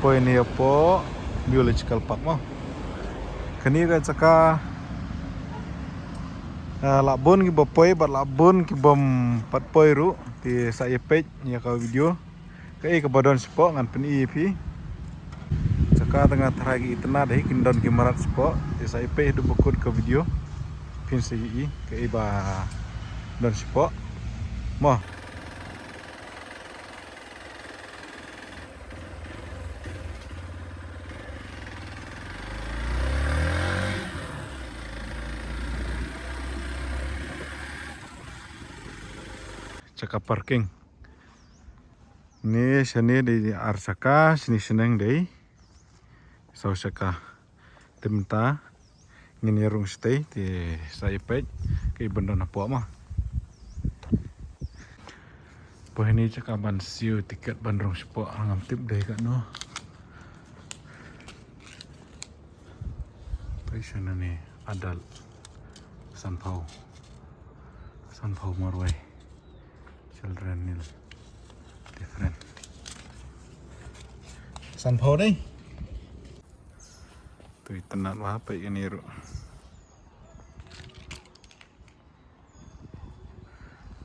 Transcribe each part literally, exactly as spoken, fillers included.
Poi ne ïa poi Biological Park mo. Kane ka jaka, ah, la bun kiba poi bad la bun kibym pat poi ruh. Te sa ïa peit ïa ka video. Kaei kaba don shapoh ngan pyni ïa phi. Jaka tang nga tharai ki itynnad hi, kin don ki mrad shapoh. Te sa ïa peit haduh ba kut ka video. Phin sa ïohi kaei ba don shapoh. Mo. Jaka parking. Ni shane dei ar shaka, shane shaneng dei saw shaka. Te mynta ngin ïa rung shatei, te sa ïa peit kaei ban don hapoh mo. Poi hangne jaka ban siew tiket ban rung shapoh, ngam tip dei katno. Poi shane ne adult sanphew, sanphew marwei. Children nil. Different. Sanphew dei. Tu itynnad bha, peit kane ruh.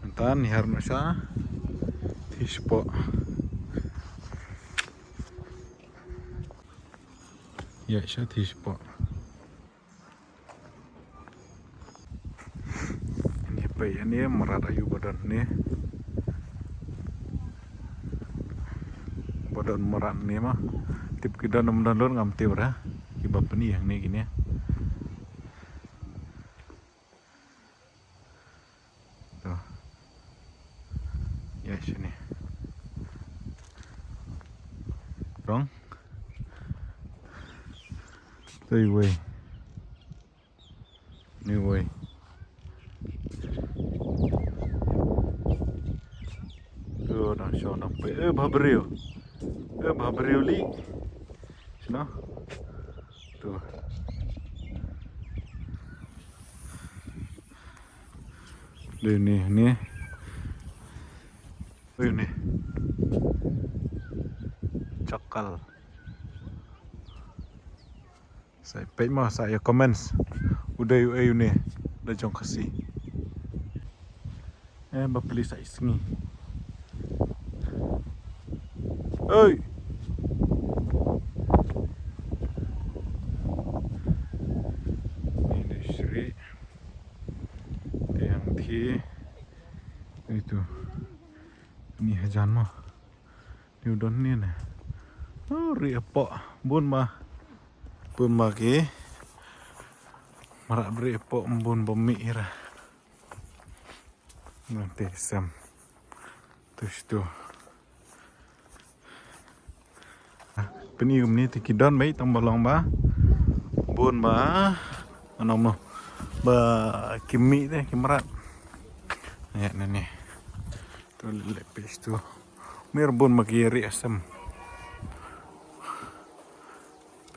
Mynta ngi hiar noh sha thied shapoh. Ïa sha thied shapoh. Ini peit ïa ne mrad aïu ba don ne. Ba don mrad ne mo. Tip ki don ym don lut ngam tip re. Kiba pyni hangne kine. To. Ïa shane. Rong. To iwei. Ni wei. To dang shong dang peit. Eh, bha briew. Eh, bha briew li. Shano? To. Dei ni, ni. Dei ni. Chakal. Sa ïa peit mo, sa ïa comments. U dei uei une da jong Khasi. Eh, ba pli sa ïa sngi. Oi. Ni dei shri. Tiang thi. Itu. Ni hajan mo. Ni u don ni ne. Oh, rieh hapoh bun ba. Bun ba ki mrad rieh hapoh bun ba mih ira. Nang te sem. Tu situ. Pyni kumne te ki don ba i tang ba long ba bun ba. Ano mo ba ki mih te ki mrad. Ya ne ne. Tu leh pis tu. Mir bun ma ki rieh asem.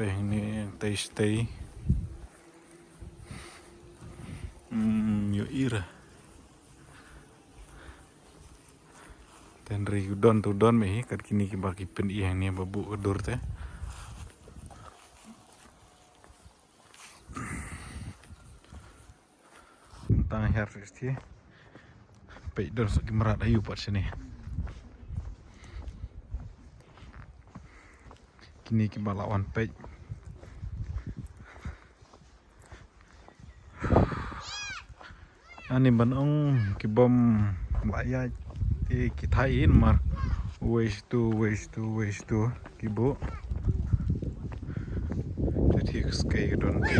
Peh ni tei stei. Hmm, ïohi ra. Tang ri u don tu don me hi kat kine kiba ki pyni hangne ba buh ka dur te. Tang hiar sixty. Peit don sa ki mrad aïu pat shane. Kine kiba la wan peit. Ani ban ong kibym la ïaid te ki thait hi namar uwei situ, uwei situ, uwei situ ki buh. Te thik skei ka don te.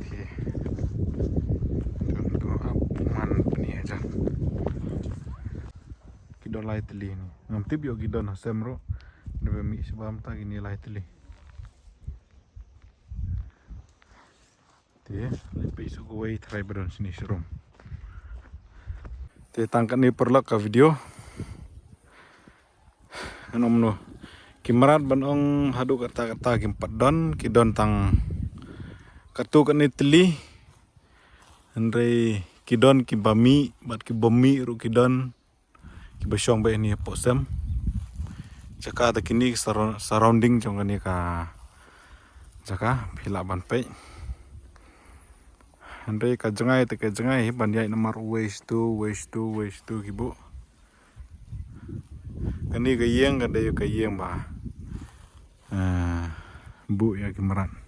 Te don tu ap man pni ajan. Ki don lai tylli ni. Ngam tip ïoh ki don ha sem ruh. Dei ba mih sha bam ta kine lai tylli. Te leit peit sha kawei trai ba don shini sharum. Te tang katne paralok ka video. Ngan ong kumno. Ki mrad ban ong haduh katta katta kim pat don, ki don tang katto katne tylli. Hynrei ki don kiba mih bad kibym mih ruh ki don. Kiba shong beit hangne hapoh sem. Jaka da kine ki surrounding jong kane ka jaka phi lah ban peit. Hynrei ka jngai te ka jngai ban ïaid namar uwei shatu, uwei shatu, uwei shatu ki buh. Kane ka ïing ka dei ka ïing ba buh ïa ki mrad.